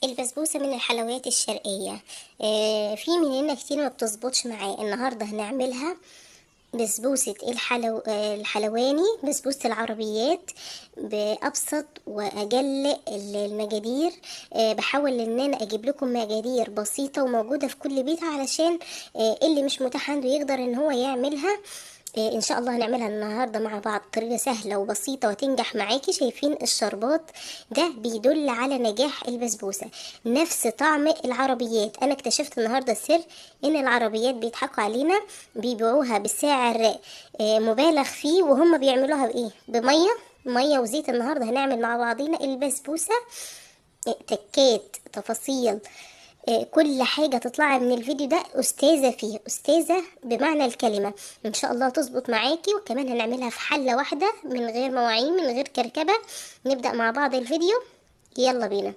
البسبوسة من الحلويات الشرقية. في مننا كتير ما بتظبطش معاه. النهاردة هنعملها بسبوسة الحلواني، بسبوسة العربيات، بأبسط وأجل المجادير. بحاول إن أنا أجيب لكم مجادير بسيطة وموجودة في كل بيت، علشان اللي مش متاح عنده يقدر إن هو يعملها. إن شاء الله هنعملها النهاردة مع بعض، طريقة سهلة وبسيطة وتنجح معاكي. شايفين الشربات ده بيدل على نجاح البسبوسة، نفس طعم العربيات. أنا اكتشفت النهاردة السر إن العربيات بيضحكوا علينا، بيبيعوها بسعر مبالغ فيه، وهم بيعملوها بإيه؟ بمية، مية وزيت. النهاردة هنعمل مع بعضينا البسبوسة، تكات، تفاصيل، كل حاجة تطلع من الفيديو ده أستاذة فيه، أستاذة بمعنى الكلمة. إن شاء الله تظبط معاكي، وكمان هنعملها في حلة واحدة من غير مواعين، من غير كركبة. نبدأ مع بعض الفيديو، يلا بينا.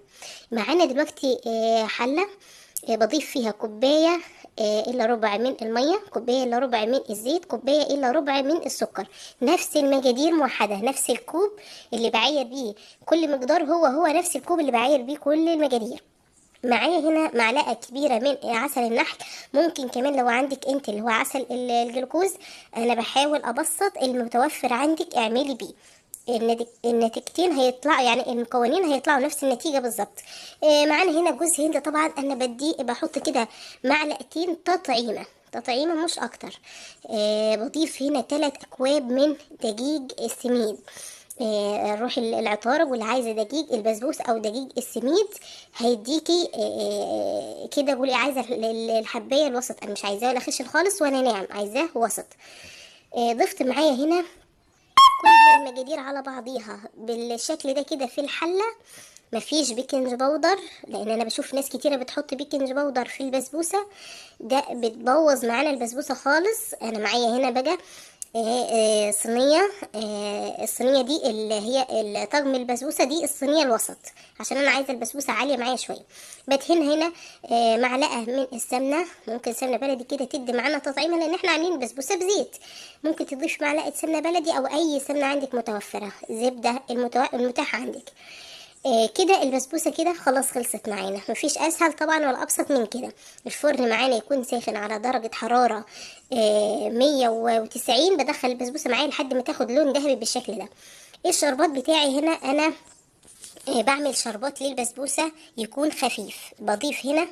معانا دلوقتي حلة، بضيف فيها كوباية إلا ربع من المية، كوباية إلا ربع من الزيت، كوباية إلا ربع من السكر. نفس المقادير موحدة، نفس الكوب اللي بعاير بيه كل مقدار هو هو نفس الكوب اللي بعاير بيه كل المقادير. معايا هنا معلقة كبيرة من عسل النحل، ممكن كمان لو عندك انت اللي هو عسل الجلوكوز. انا بحاول ابسط المتوفر عندك اعملي بيه. النتيجتين هيطلعوا، يعني المكونين هيطلعوا نفس النتيجة بالظبط. معانا هنا جوز هند، طبعا انا بحط كده معلقتين تطعيمة، تطعيمة مش اكتر. بضيف هنا 3 اكواب من دقيق السميد. روحي العطارة واللي عايزة دقيق البسبوسة او دقيق السميد هيديكي، كده. قولي عايزة الحباية الوسط، انا مش عايزاه ولا خشن خالص ولا ناعم، عايزاه وسط. ضفت معايا هنا كل المقادير على بعضيها بالشكل ده كده في الحلة. مفيش baking powder، لان انا بشوف ناس كتيرة بتحط baking powder في البسبوسة، ده بتبوظ معانا البسبوسة خالص. انا معايا هنا بقى صينية، الصينية دي اللي هي طقم البسبوسة دي، الصينية الوسط، عشان انا عايزة البسبوسة عالية معايا شوية. بدهن هنا، معلقة من السمنة، ممكن سمنة بلدي كده تدي معانا تطعيمة، لان احنا عاملين بسبوسة بزيت. ممكن تضيف معلقة سمنة بلدي او اي سمنة عندك متوفرة، زبدة المتاحة عندك. كده البسبوسة كده خلاص خلصت معانا، مفيش اسهل طبعا ولا ابسط من كده. الفرن معانا يكون ساخن على درجة حرارة، 190. بدخل البسبوسة معايا لحد ما تاخد لون ذهبي بالشكل ده. الشربات بتاعي هنا انا، بعمل شربات للبسبوسة يكون خفيف. بضيف هنا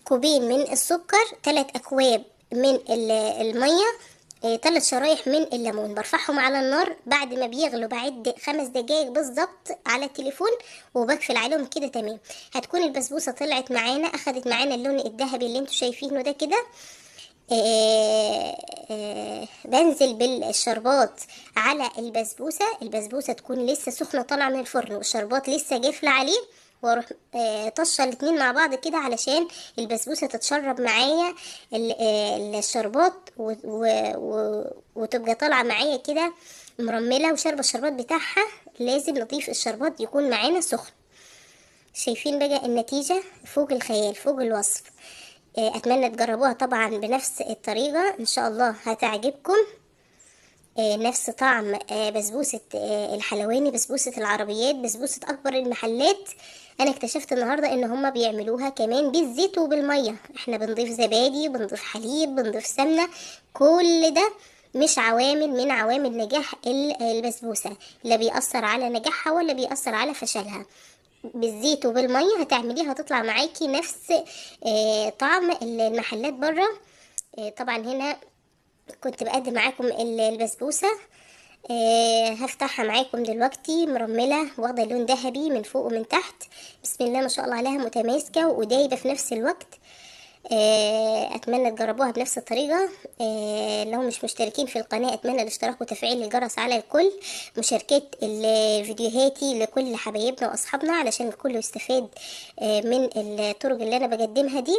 كوبين من السكر، 3 اكواب من المية، 3 شرايح من الليمون. برفعهم على النار بعد ما بيغلوا، بعد 5 دقايق بالظبط على التليفون، وبقفل عليهم كده. تمام، هتكون البسبوسة طلعت معانا، اخدت معانا اللون الذهبي اللي انتوا شايفينه ده كده. بنزل بالشربات على البسبوسة، البسبوسة تكون لسه سخنة طالعة من الفرن والشربات لسه جافلة عليه، واروح، طشه الاتنين مع بعض كده علشان البسبوسة تتشرب معايا الشربات وتبقى طالعة معايا كده مرملة وشاربة الشربات بتاعها. لازم نضيف الشربات يكون معانا سخن. شايفين بقى النتيجة فوق الخيال فوق الوصف. اتمنى تجربوها طبعا بنفس الطريقة، ان شاء الله هتعجبكم. نفس طعم، بسبوسة، الحلواني، بسبوسة العربيات، بسبوسة اكبر المحلات. انا اكتشفت النهاردة ان هما بيعملوها كمان بالزيت وبالمية. احنا بنضيف زبادي، بنضيف حليب، بنضيف سمنة، كل ده مش عوامل من عوامل نجاح البسبوسة، لا بيأثر على نجاحها ولا بيأثر على فشلها. بالزيت وبالمية هتعمليها هتطلع معاكي نفس، طعم المحلات بره. طبعا هنا كنت بقدم معاكم البسبوسة، هفتحها معاكم دلوقتي مرملة واخدة لون ذهبي من فوق ومن تحت. بسم الله ما شاء الله عليها، متماسكة ودايبة في نفس الوقت. اتمنى تجربوها بنفس الطريقة. لو مش مشتركين في القناة اتمنى الاشتراك وتفعيل الجرس على الكل، مشاركات فيديوهاتي لكل حبايبنا واصحابنا علشان الكل يستفاد، من الطرق اللي انا بقدمها دي.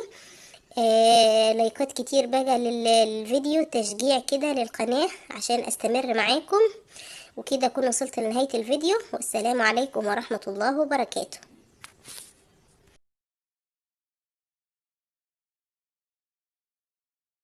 لايكات كتير بقى للفيديو، تشجيع كده للقناة عشان استمر معاكم. وكده اكون وصلت لنهاية الفيديو، والسلام عليكم ورحمة الله وبركاته.